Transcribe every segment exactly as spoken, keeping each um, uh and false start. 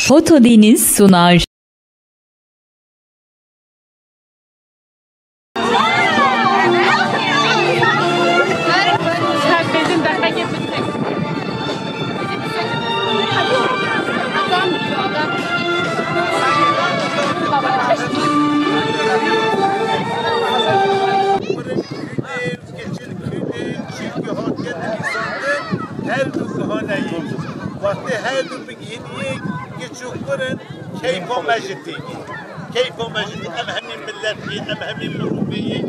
Fotodeniz sunar. Her du gihane yê. Wextê her du bigihînî yê, giç û kur in, keyfa me jî tê yê. Keyfa me jî tê. Em hemî millet yê, em hemî mirovê yê,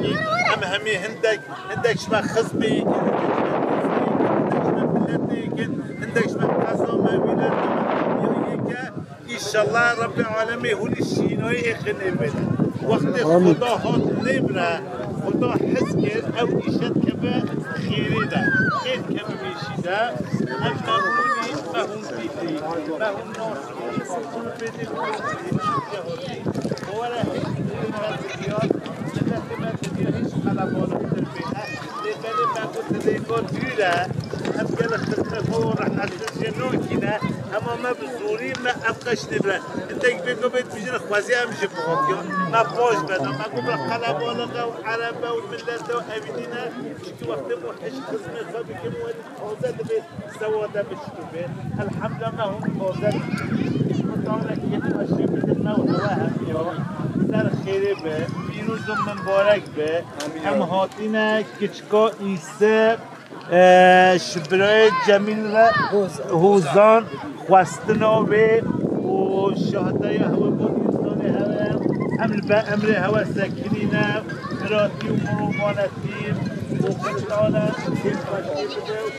em hemî hindek, hindek ji me xizmê yê, hindek ji me miletê yê, hindek ji me qeza me, wîleta me, yê ke. Înşallah Rebbê Alemê hûn ê şînayê êxinê bin. Wextê Amîn. Xuda hat nêbire, Xuda hez kir, ew îşe dikeve xêrê de. Xêr dikeve mêşî de. Em memnûnî, me hûn dîtî, me hûn nasî, hûn bêdî, hûn bêdî, hûn bêdî. Were hêj dîtin me didiya, miletê me didiya hêj qelebalixtir bêne. Lê belê me got, rêka dûr e, em gelek xizmê xwe û rehmet jê nakîne, hema me bi zorî me ev qeş nêbire. Hindek bê ku bê dibêjin xwezî em jî bihatiyan. Me paş beda, me got, qelebalix e û erebe û milet e û evî nîne. Çikî wextê bû hêj xizmê xwe bikim û taze dibê sewa de biştûbê. Elhemdulillah me hûn taze dibî. Xuda we kêfxweşî bide me û hewe hemiya. Ser xêrê be, pîroz û mibarek be. Em hatine kiçka Îse, e, ji birayê Cemîl re Hozan xwestina wê û şahidaya hewe got însanê hewe em li ber emrê hewe sekinîne, biratî û miromanetî û qitale kêfxweşî bide û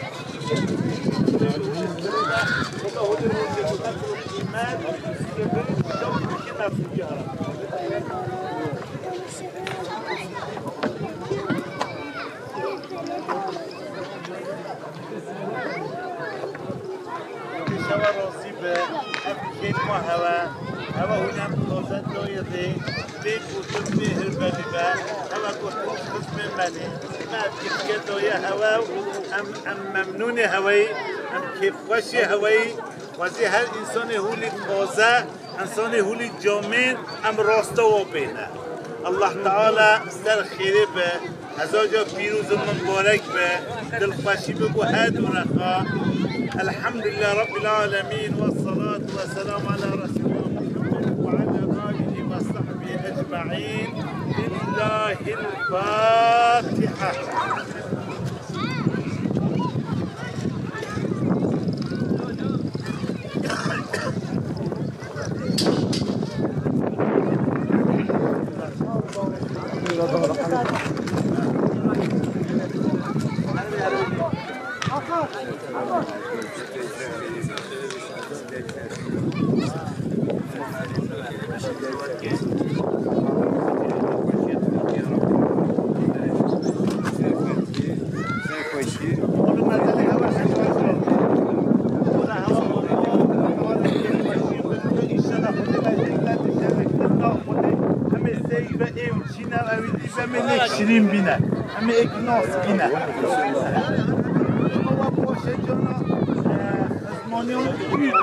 Pêşewa razî be, ev kêma hewe, hewe hûn em taze doyê rê, bê gotin, bê hilberî be, hewe gotin xizmê me nê. Me ev kêfke doye hewe û em, em memnûnê hewe yî, em kêfxweşê hewe yî. Xwezî her însanê hûlî taze, însanê hûlî camên, em rasta wa bêne. Allah Teala ser xêrê be, hezar ca pîroz û mibarek be, dilxweşî bi bo her du rexa. Elhamdülillah Rabbil Alemin ve salatu ve selamu ala Resulina Muhammed ve ala alihi ve sahbihi ecmaîn. Lillahil Fatiha. Şîrîn bîne. Em ê êk nas bîne. Xizmanê wan bîne.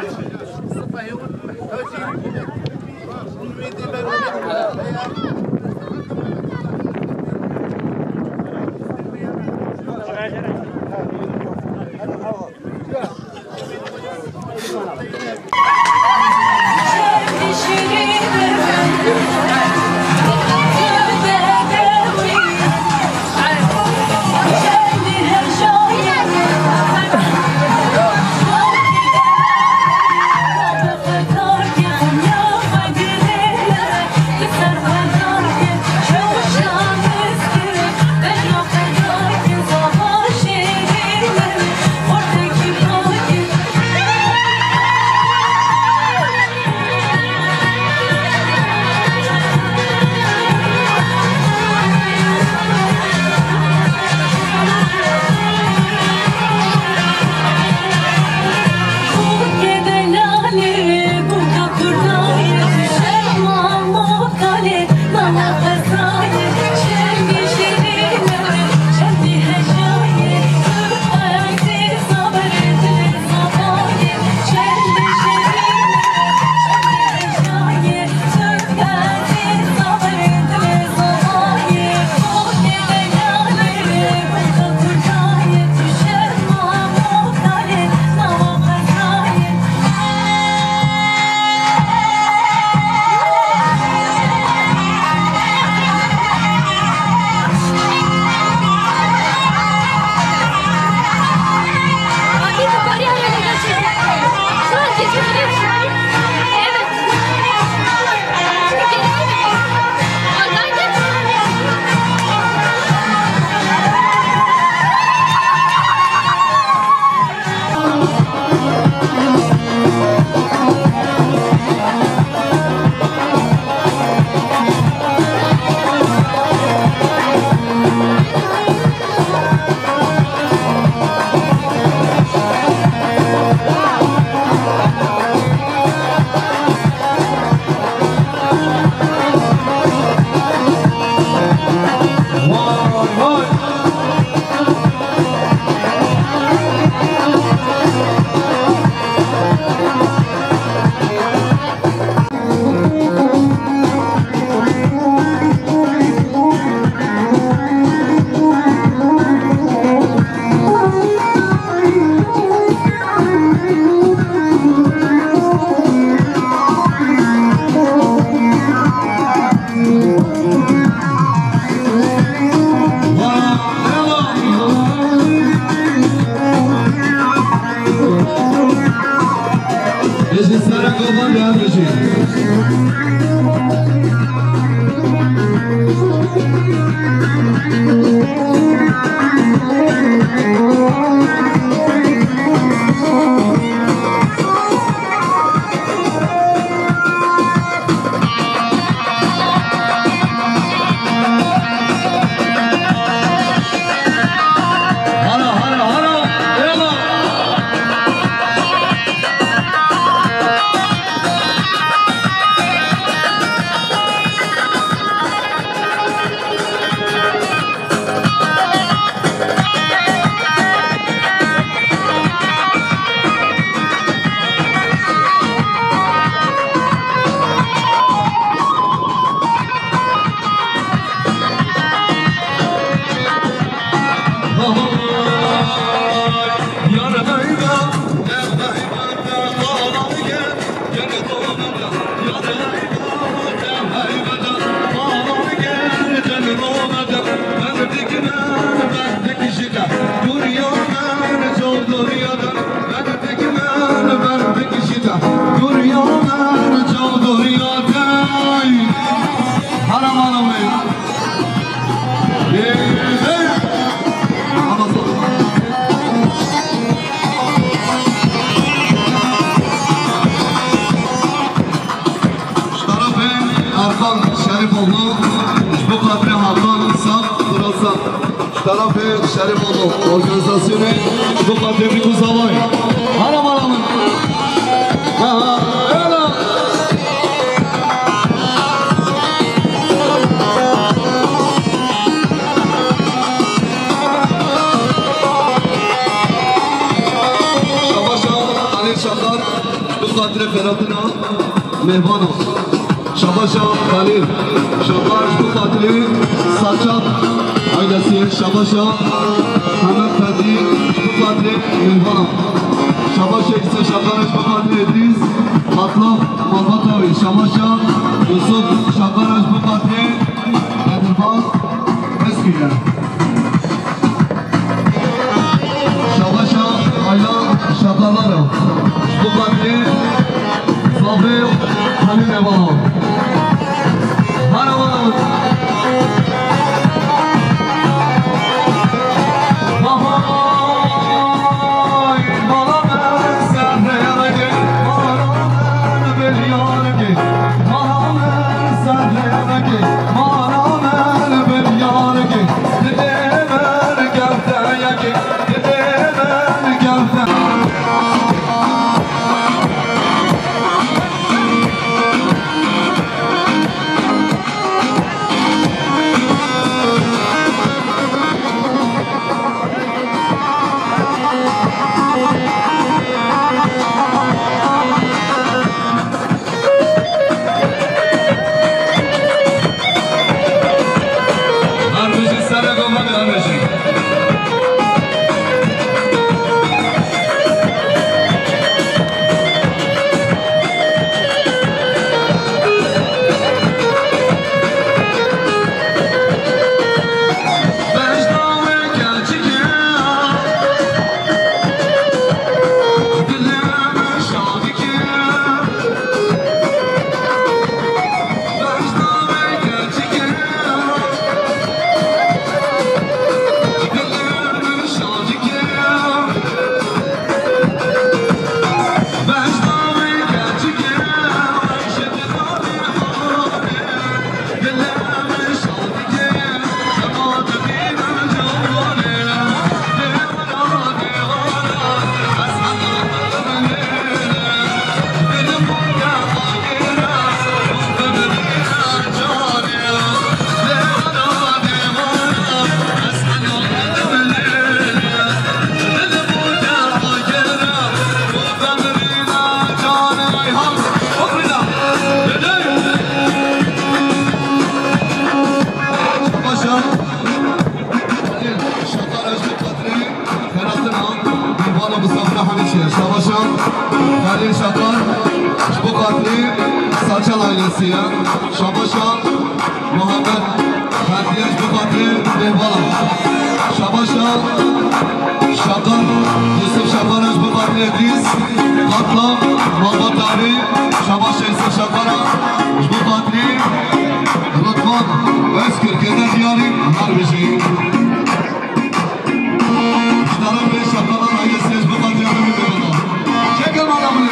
Ji serek ava diyar bijî. Hara, hara, hara, ela. Ji tarafê Erkan Şerîfoğlu, ji bo xatirê Hakan Îshak, Duran Sap. Ji tarafê Şerîfoğlu, organîzasyonê, ji bo xatirê Bîk û Zavay. Hara mala min. Aha, ela. Şabaşa Halil Şakar, ji bo xatirê Feratina mêvana. Şabaşa Halil Şakar, ji bo xatirê Saçak ailesiyê. Şabaşa Hemed Fedî, ji bo xatirê mêvana. Şabaşa Îsa Şakar, ji bo xatirê Edîz Xatla malbata wî. Şabaşa Yusuf Şakar, ji bo xatirê Bedirbas Eskî ye. Şabaşa aila Şakarlar e. Ji bo xatirê Zavê Halî Neva. Hara mala min. Vay, mala min serre rengê, mala min belyargê, mala min serre rengê, mala min belyargê. Şabaşa Halil Şakar, ji bo xatirê Feratina, mêvana misafira hemî çi ye. Şabaşa Halil Şakar, ji bo xatirê Saçal ailesî ye. Şabaşa Muhammed Ferdî ye, ji bo xatirê mêvana. Şabaşa Şakar Yusuf Şaxana ji bo xatirê Edrîs, Xatla, Mama Tarî, Şabaş Êsir Şaxana, ji bo xatirê Ritvan Özkir, kêne diyarî, her bijî. Ji tarafê Şaxana rayê sê ji bo xatirê Emîn Debela. Çeke mala min.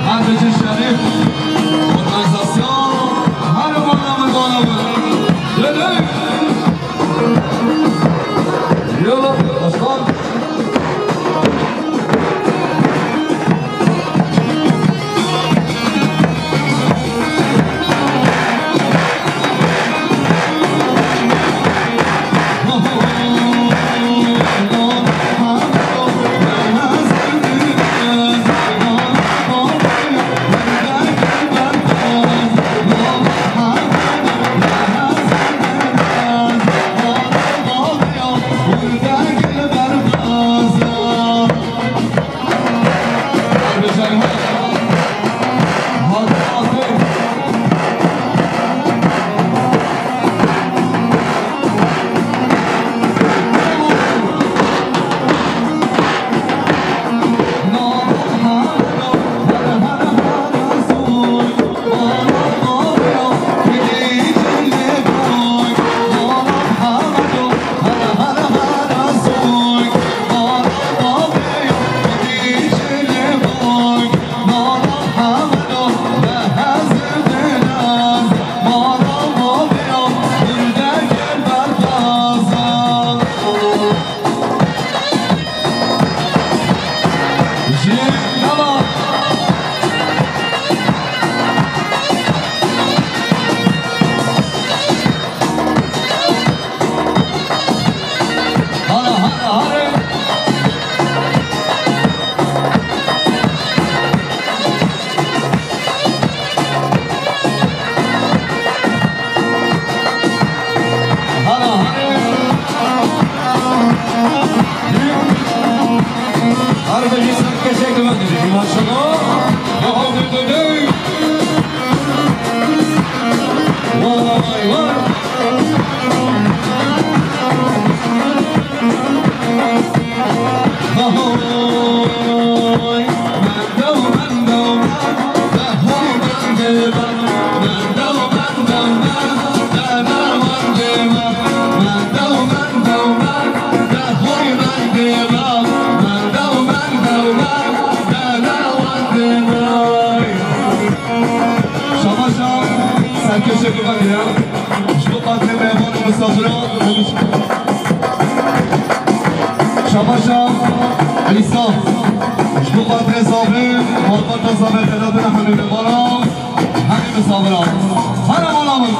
Her bijî şerîf, organîzasyon, her bana merdana bi. Gelin. Yola, başkan. Misafiran, şabaşa Elîsan, ji bo xatirê zavê, malbata zavê, xelatê hemî mêvanan, hemî misafiran. Hana mala min.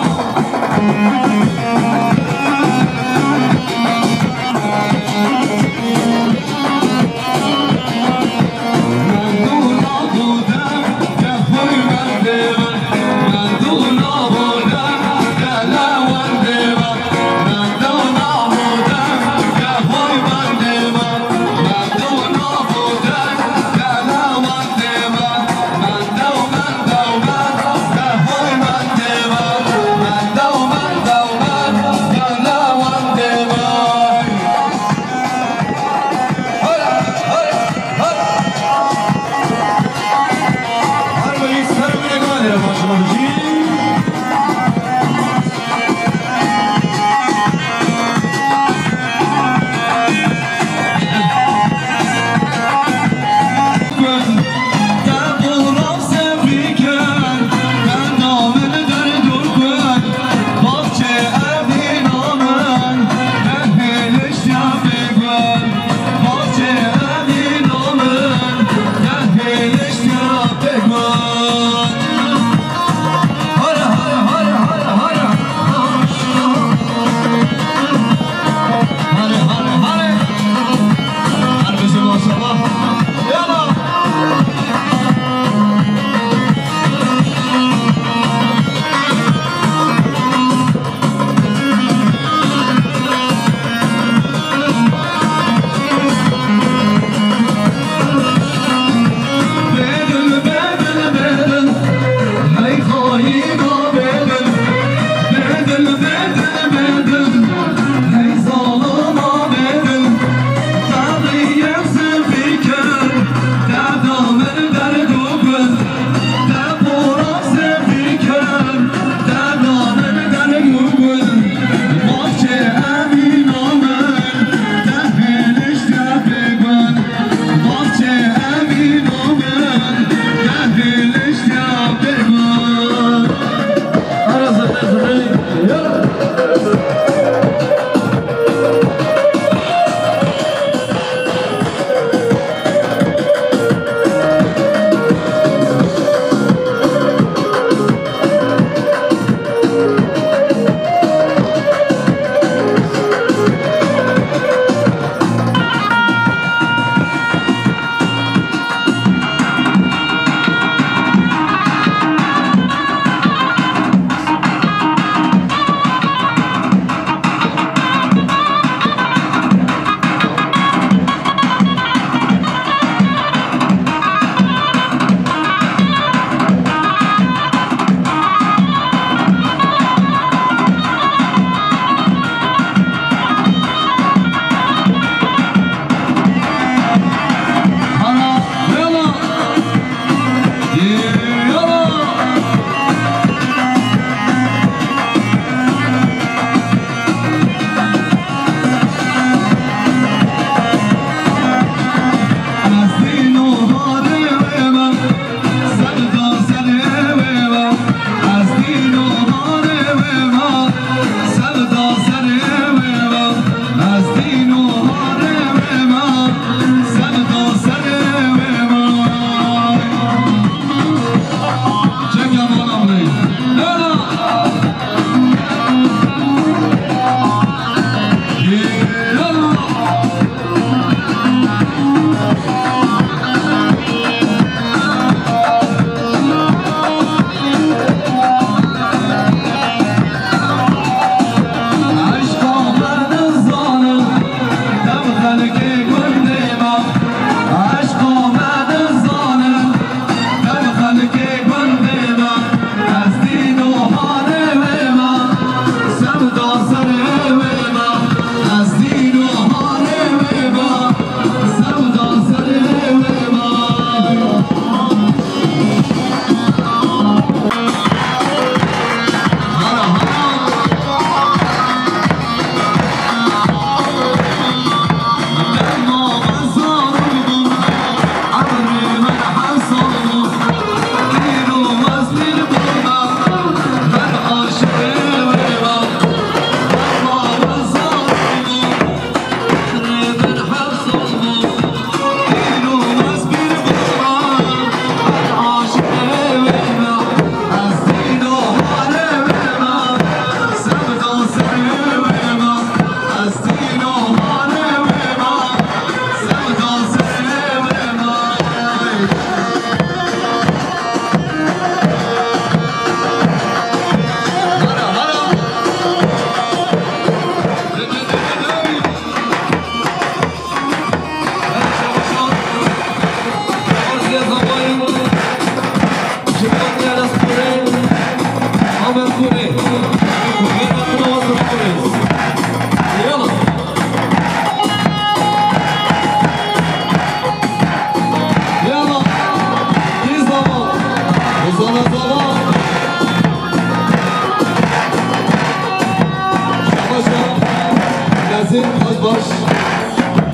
Baş baş.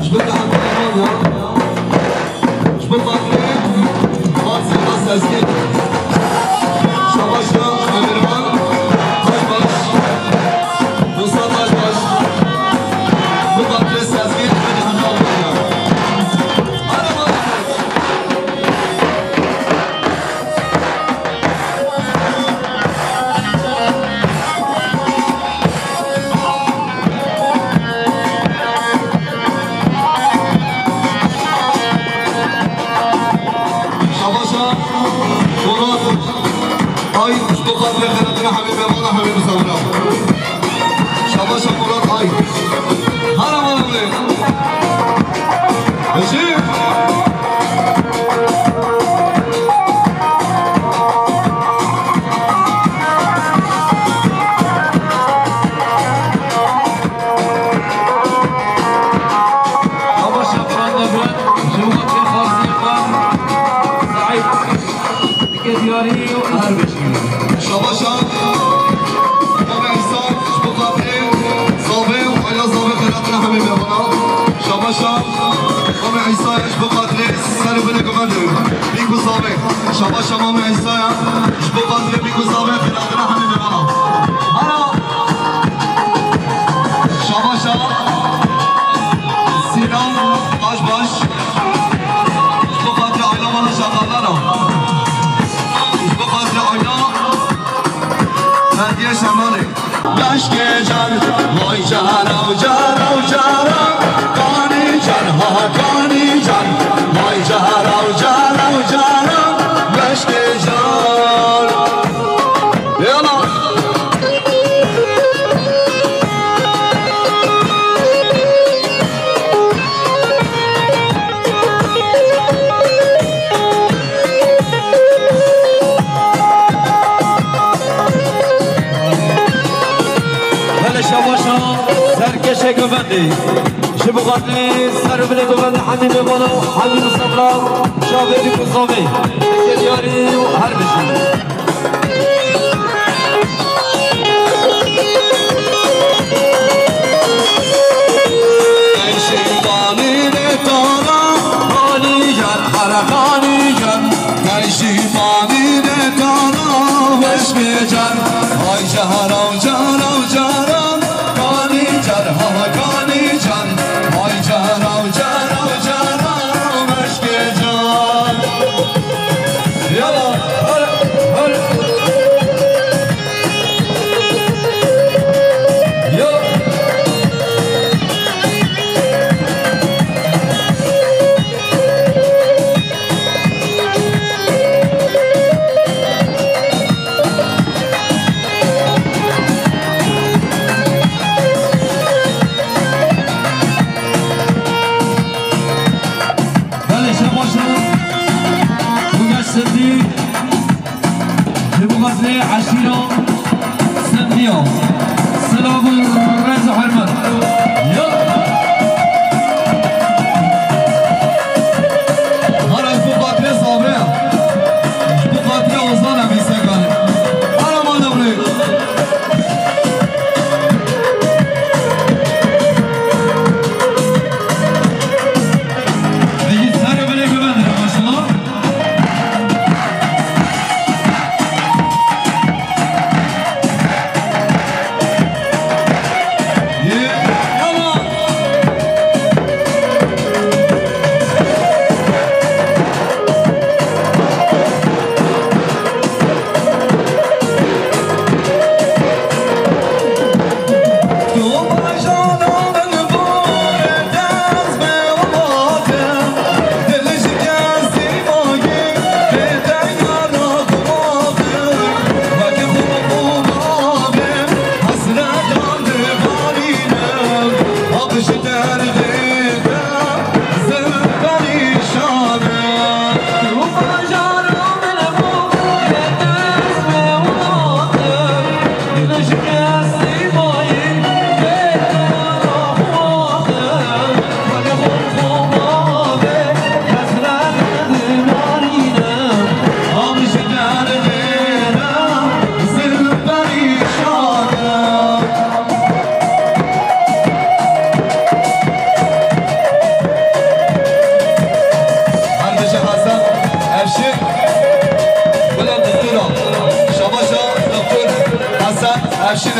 Ji bo te hemû ya. Ji bo xatirê Mazî Sezgîn. Şabaş ya Emirhan. Baş baş. Musa baş baş. Ji bo xatirê Sezgîn, ji bo te hemû ya. Hadi baş baş. Şabaşa Murat Ay, ji bo xatirê xelatîna hemî mêvana, hemî misafira. Şabaşa Murat Ay. Hara mala wê. Hejî. Şabaşa Murat Nebran, ji bo xatirê xweziyê xwe, Seîd, dike diyarî û her bêjin. Şabaşa Mamê Îsa, ji bo xatirê Zavê û Ayla Zavê xelatîna hemî mêvana. Şabaşa Mamê Îsa, ji bo xatirê ser û binê govendê. Bîk û Zavê. Şabaşa Mamê Îsa ya, ji bo xatirê Bîk û Zavê xelatîna hemî mêvana. Hara. Şabaşa Sînan Başbaş. Ji bo xatirê Ayla mala şaqalana. Ji bo xatirê Ayla Ferdiye Şemalê. Leşkê can, vay cara, cara, cara. Kanî can, ha, ha, kanî can. Vay cara, cara, cara. Leşkê can. Yala. Hele şabaşa serkêşê govendê. Ji bo xatirê ser û binê govendê hemî mêvana, hemî misafira, çavê Bîk û Zavê. Dike diyarî û her bijî. Peyşîmanî de tara, hanî ger, hera hanî ger. Peyşîmanî de tara, meşkê cer. Ay cara, cara, cara. Kanî cer, ha, ha, kanî cer. Ay cara, cara, cara. Meşkê cer. Yala, her, her.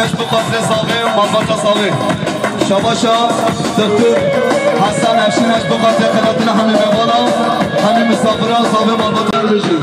Ji bo xatirê Zavê, malbata Zavê. Şabaşa Doktor Hasan Efşin, ji bo xatirê qenatina hemî mêvana, hemî misafira Zavê, malbata Ermejî.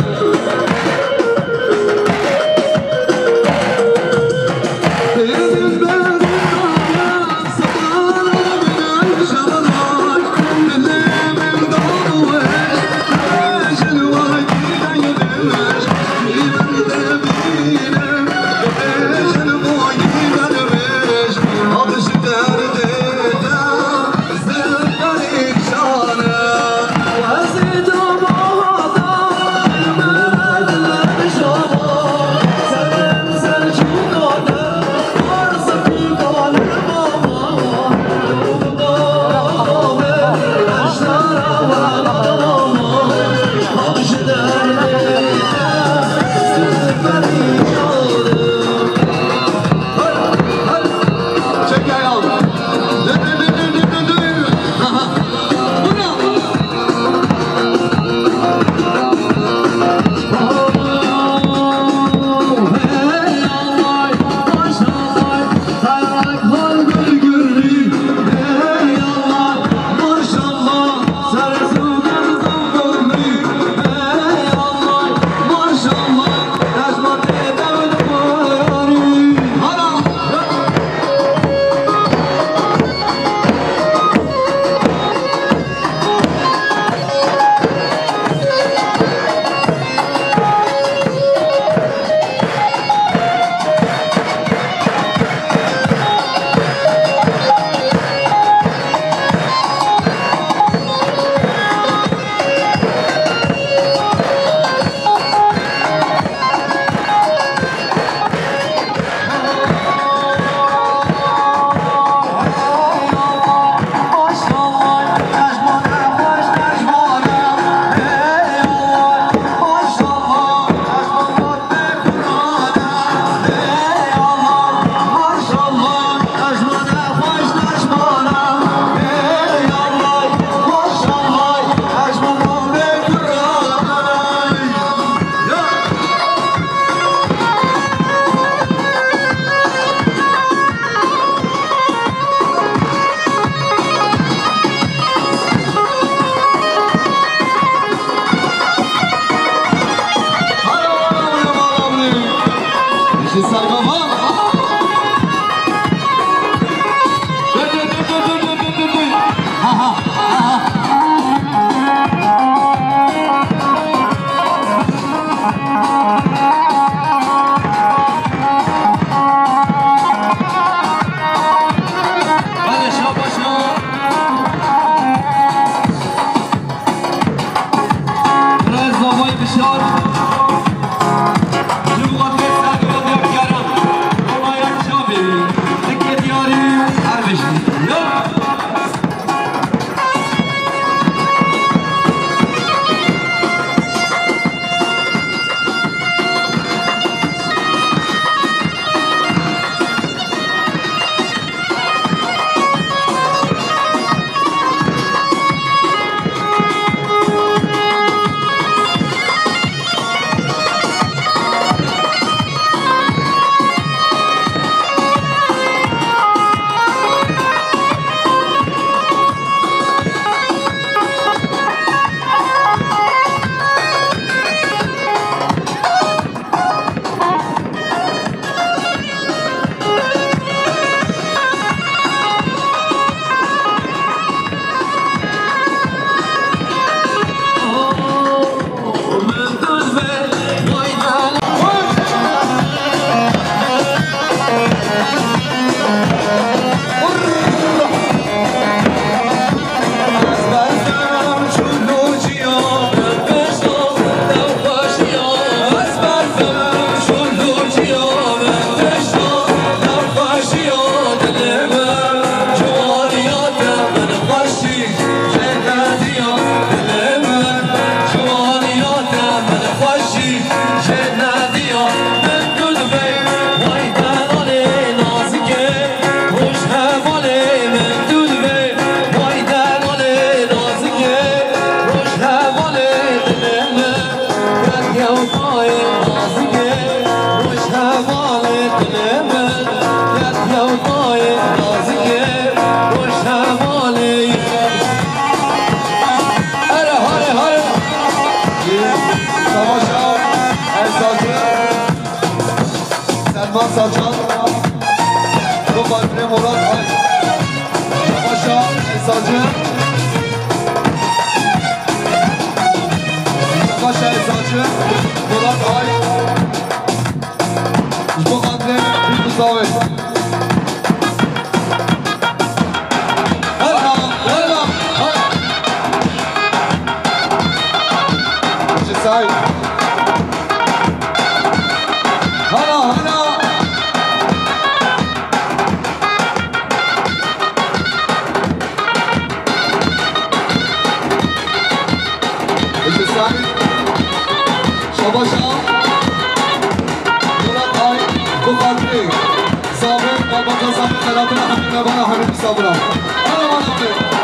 Polat Ay. Ji bo xatirê Bîrtû Savê. Hala, hala, hala. Ji Saîd. Hala, hala. Ji Saîd. Şabaşa. Polat Ay. Bi xatirê Savê, malbata Savê, xelatina hemî mevana hemî Savê. Hala, hala, hala.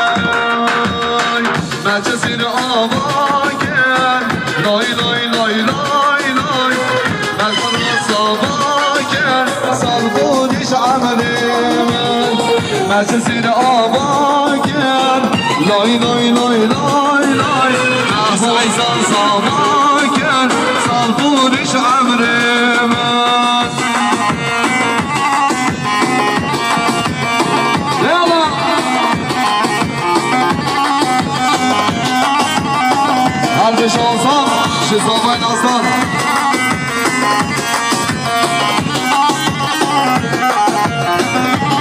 Vay, me çi sîr ava kir, lay, lay, lay, lay, lay. Me xwe sava kir, sal xwe dîş emrê min. Me çi sîr ava kir, lay, lay, lay, lay, lay. Me xwe sava kir, sal xwe dîş emrê min. Yalla. Her beş olsa, şu zaman aslan.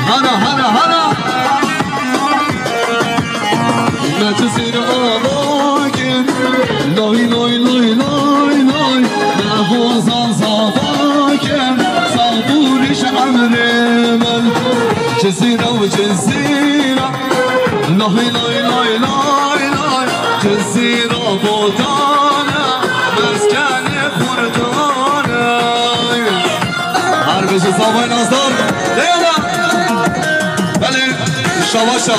Hana, hana, hana. Me çi sîr ava kir, loy, loy, loy, loy, loy. Me hozan zava kir, sal xwe dîş emrê min. Çi sîr û çi sîr, loy, loy, loy, loy, loy. Çi sîr û botan, meskenê xurdan. Her bijî Savay Nazdar. Leyla. Belê, şabaşa.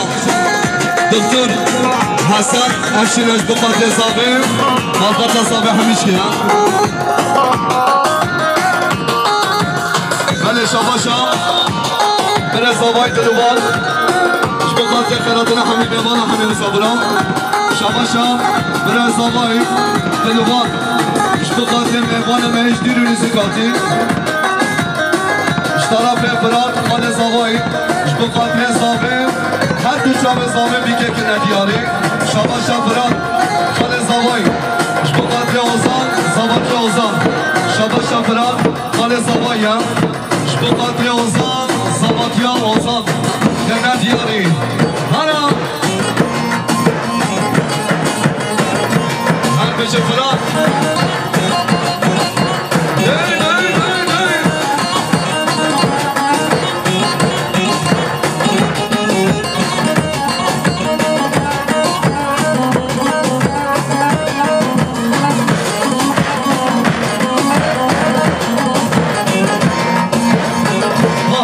Doktor Hasan, ev şîre ji bo xatirê Savê. Malbata Savê hemî jî ya. Belê, şabaşa. Bire Savay Dilwan. Ji bo xatirê xelatina hemî mêvana hemî misafiran. Şabaşa. Bire Savay Dilwan. Ji bo xatirê mêvanê me ji dîr û nizîkatî. Ji tarafê Firat, xalê Zavayî, ji bo xatirê Zavê, her du çavê Zavê bîkekine diyarê. Şabaşa Firat, xalê Zavayî, ji bo xatirê Ozan, Zavatiyê Ozan. Şabaşa Firat, xalê Zavayî ye. Ji bo xatirê Ozan, Zavatiya Ozan. Kene diyarê. Hana! Her bijî Firat. Hey, hey, hey, hey. Ha,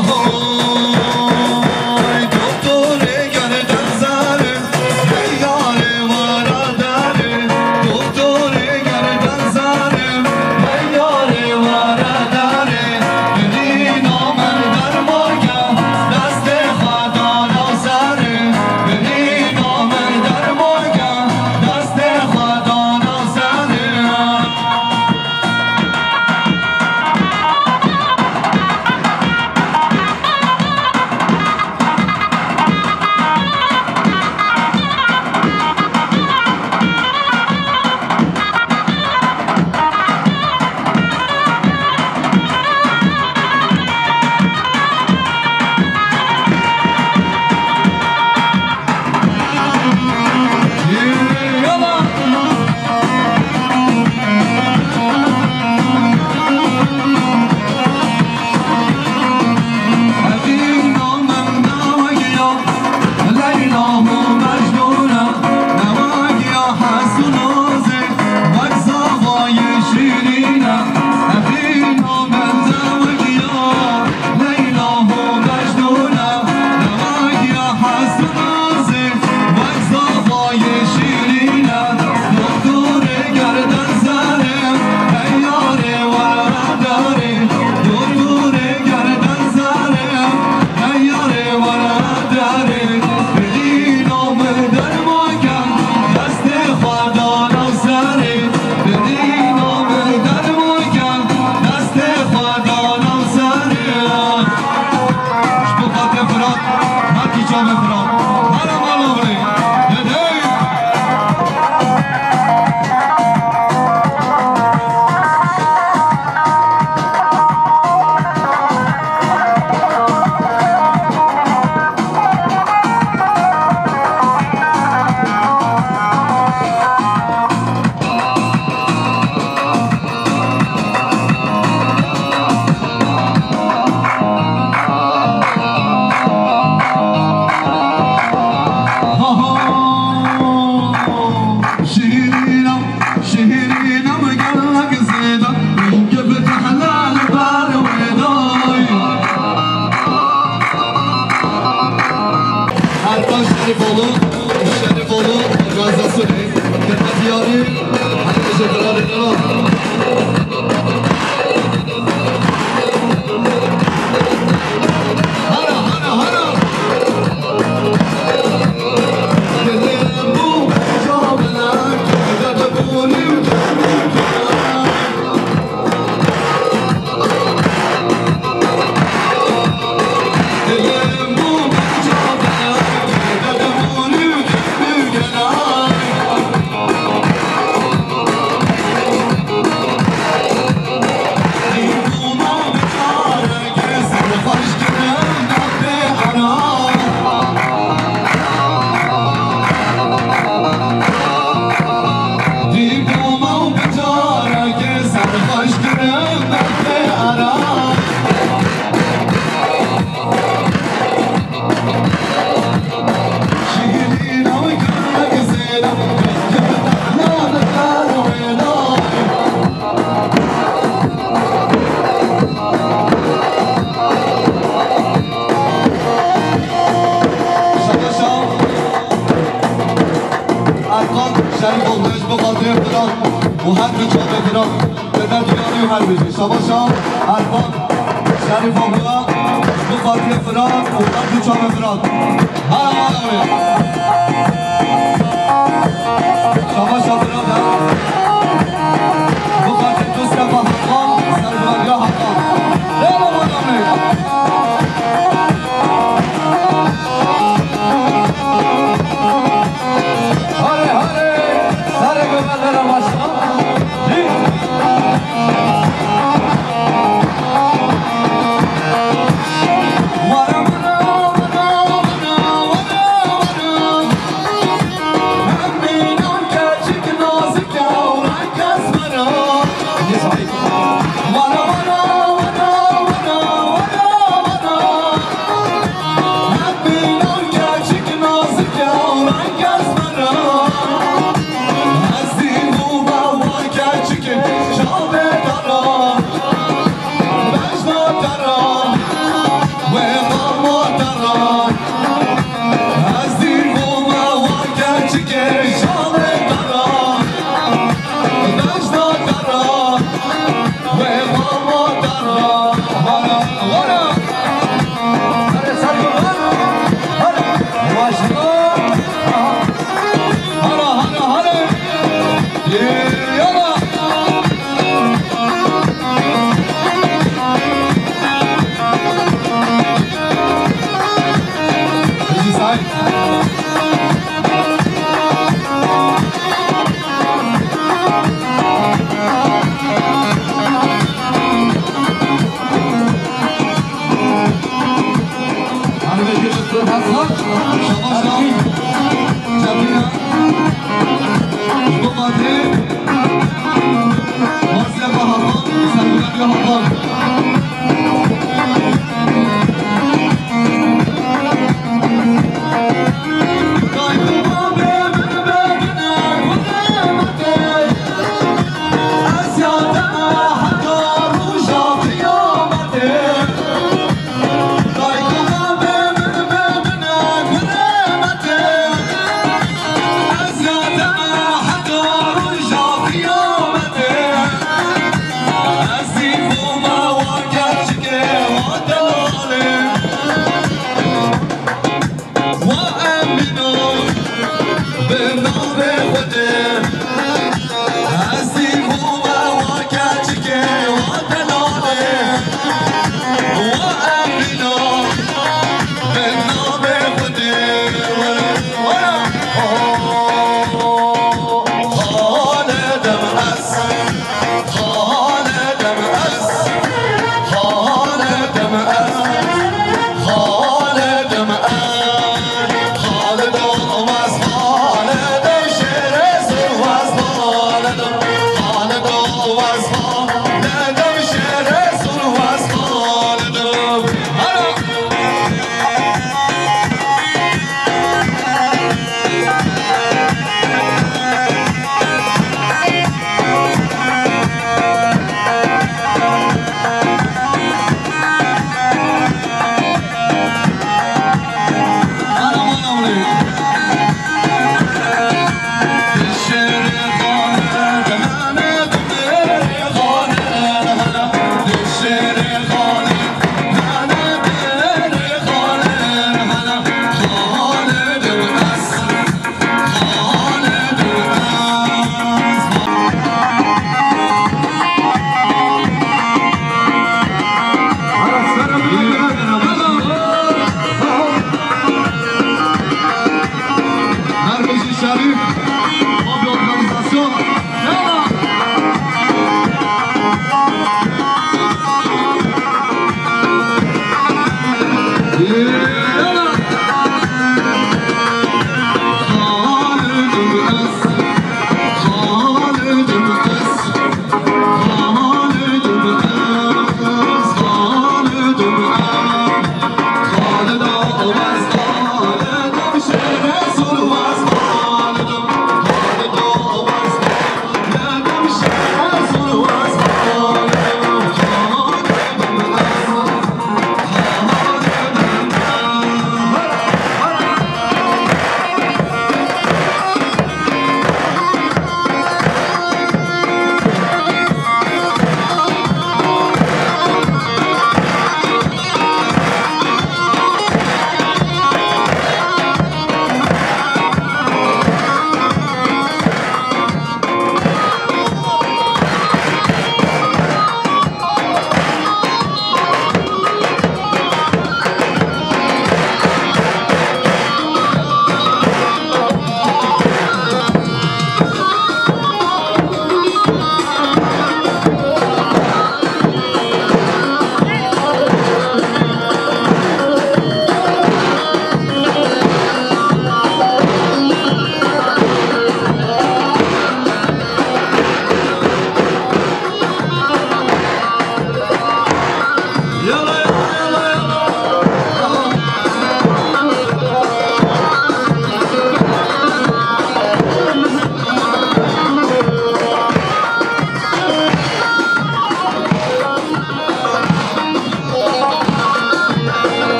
Şiirîna, şiirîna min gelek zêde, min gift helal ber wê day. Erkan Şerifoğlu, Şerifoğlu, Gazi Suri, Kırma Diyarı, Hatice Kralı. Erkan Şerîf olmuş bu kadriye filan, bu her bir çabuk filan. Dede Diyarî û her bijî. Şabaşa Erkan Şerîf abla, bu Fatiye Fırat û Abdü Çame Fırat. Hala var abi. Şabaşa Fırat ha. Bu Fatiye Mustafa Hakan, Serbiya Hakan. Eyvallah abi. Hare, hare, sare göbellere başla.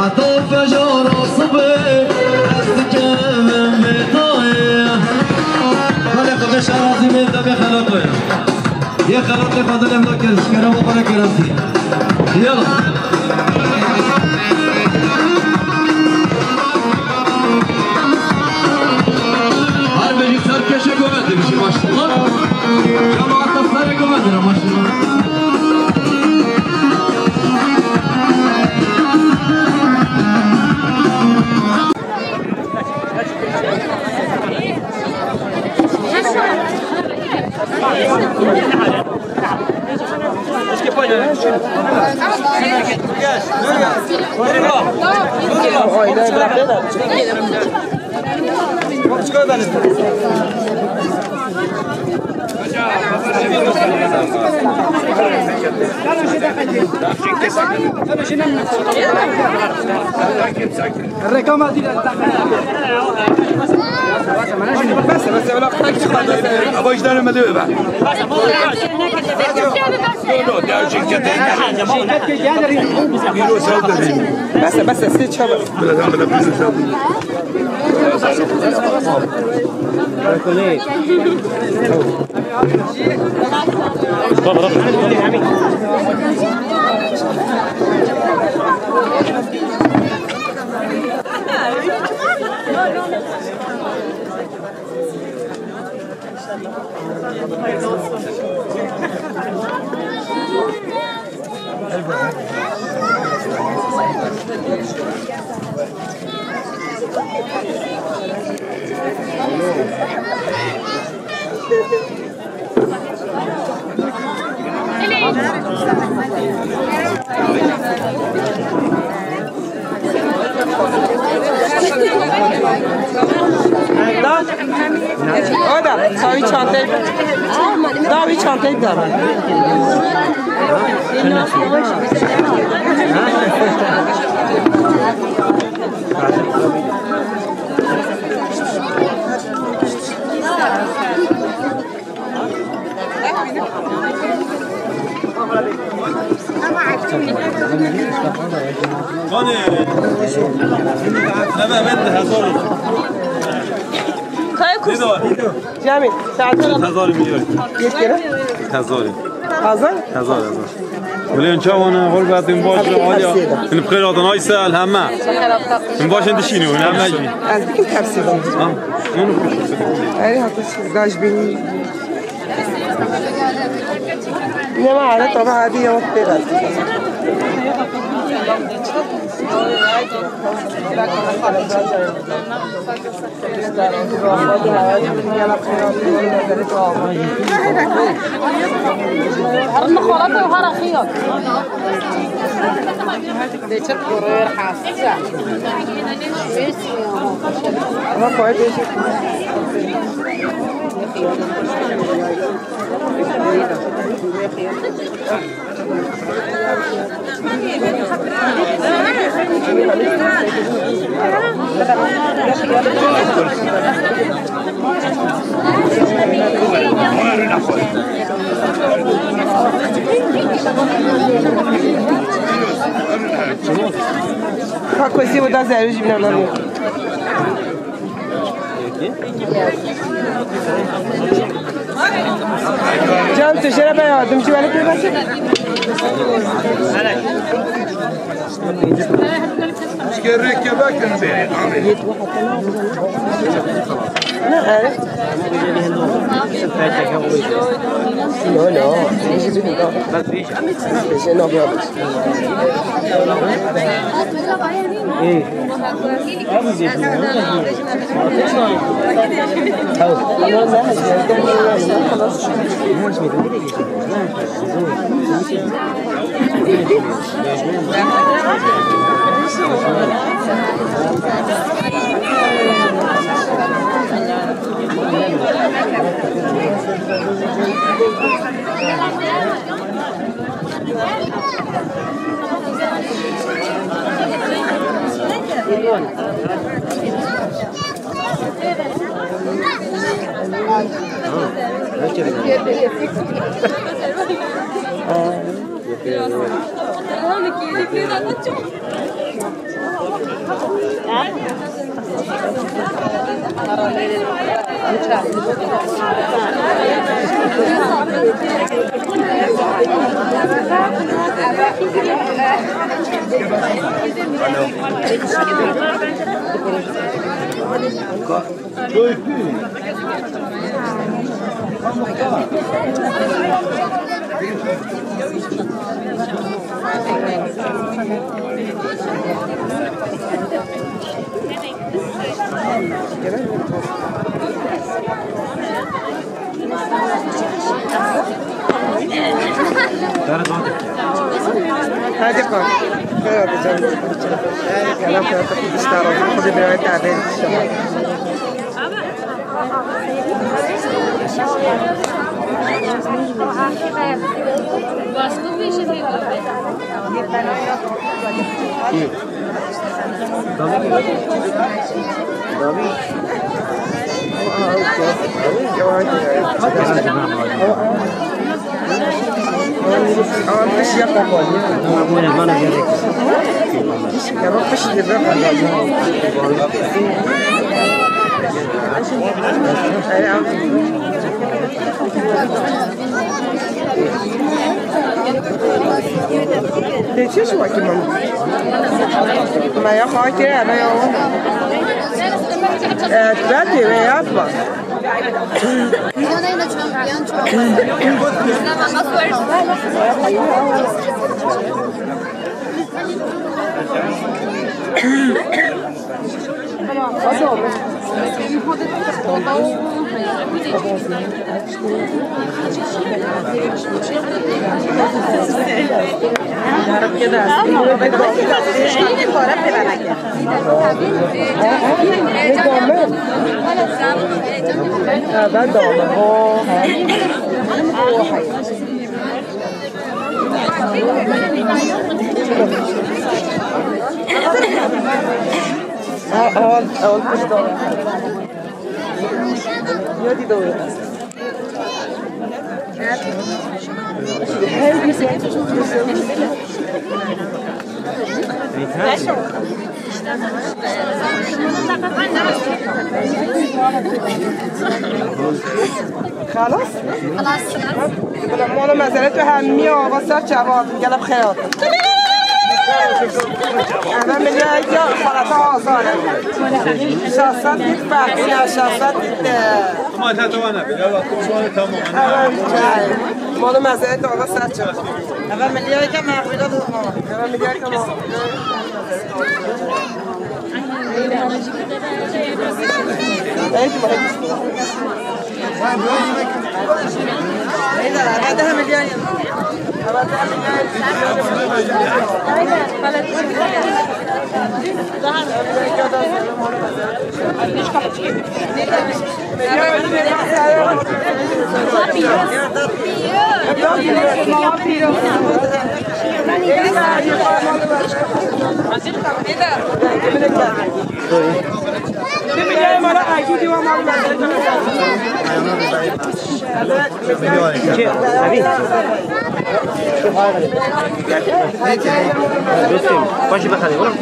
Heta fejara sibê ez dikevim vê tayê. Belê, Xwedê şer razî bê, te bê xelat oya. Yê xelatê Xwedê lem nakin, ji kerema xwe re kerem dî. Yala. Her bêjî ser keşê govendê bijî maşallah. Cemaat da serê govendê re maşallah. Rekama dîre. Bes, bes, wela. Ama işte ne diyor ben? Yok, yok, ya, şirket değil. Bes, bes, siz çabuk. Biraz daha böyle bir şey yapayım. Da. O da, da wî çanteyê. Da wî çanteyê da. Hani? Neme, ben de hazır. Kaya kus. Cemil, saat. Hazır milyon. Yetkere? Hazır. Hazır? Hazır, hazır. Milyon çawana, gurbetin baş, Hadi, aliya. Hadi. Min bi xêr hatin, ay sel, heme. Min başên dişînî, heme jî. Ez dikim tepsî. Ha? Onu. Erê hatin, gaj bînî. Ne var, tabi hadi ya, beraber. Ka kosî û da zerû jî bîne. Can, tu jere be yardımcı, öyle bir bakın. Gerek ya bakın. Ne, evet. No, no. Bak, bir iş. Bir şey, no problem. Hey. Hadi kalk. Şöyle yapacağım. Yalan koyup dışarı. Hadi bir ay daha ben. Tê çi ji wekî min? Me ya xakê eve ya. Evet, ben de ve yapma. Xelas? Bila mala mezele tu hemiya ava ser çava gelip xeyat. Eve miliyayeke xalata azar e. Şahsat git fehmiya, şahsat git, e, Ama ta tamam, ya bak, tamam. Eve miliyayeke ava ser çava. Eve miliyayeke mexwîla dozmana. Eve miliyayeke mexwîla. Dostum, başı bakalım, oğlum.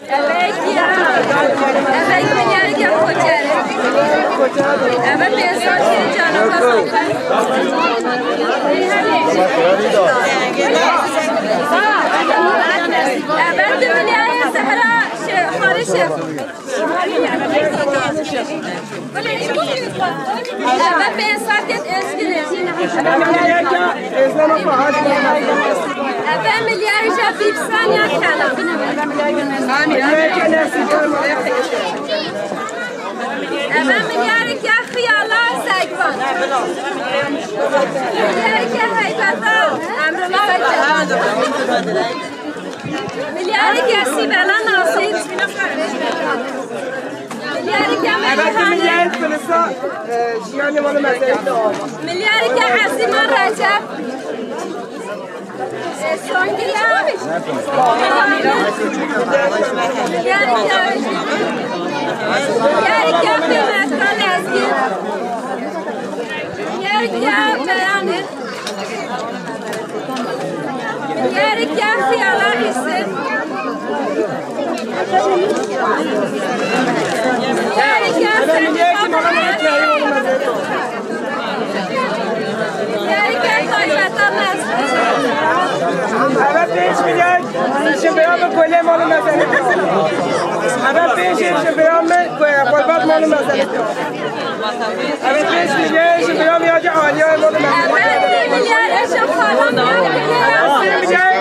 Evek ya, evek milyareke koçer. Eve pênc sed cana kazandı. Eve di milyarê Zehra şey, Xalê Şef. Eve pênc sed Ezgînê. Eve milyarê Bîbsaniya Kenan. Eve milyareke Xiyala Sekban. Milyareke Heybeta Emrullah Öcalan. Milyareke Sîbela Nasîr. Milyareke Eve Meyhanê. Milyarê Filisa, e, jiyanê wana meselê de ava. Milyareke Ezîma Recep. E, Songila. Milyareke, milyareke Mehmet Ezgî. Milyareke Beyanê. Milyareke Xiyala Îsê. Milyareke Seyîd Apo. Milyareke Taybeta Mesut. Eve pênc milyar ji bira min kolê mal û mezelê. Eve pênc ji bira min ku xurbat mal û mezelê. Eve pênc milyar ji bira min ya cî Aliya mal û mezelê. Eve pênc milyar ji xalam ya. Pênc milyar,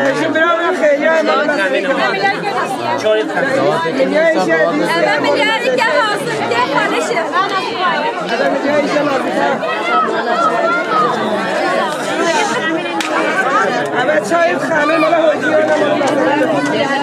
e, ji bira min Xeyriya mal û mezelê. Milyar ji Eve milyareke hazir ke xalişe. Eve milyar ji Nazîfe. Eve çayê xanê mala hocî ya.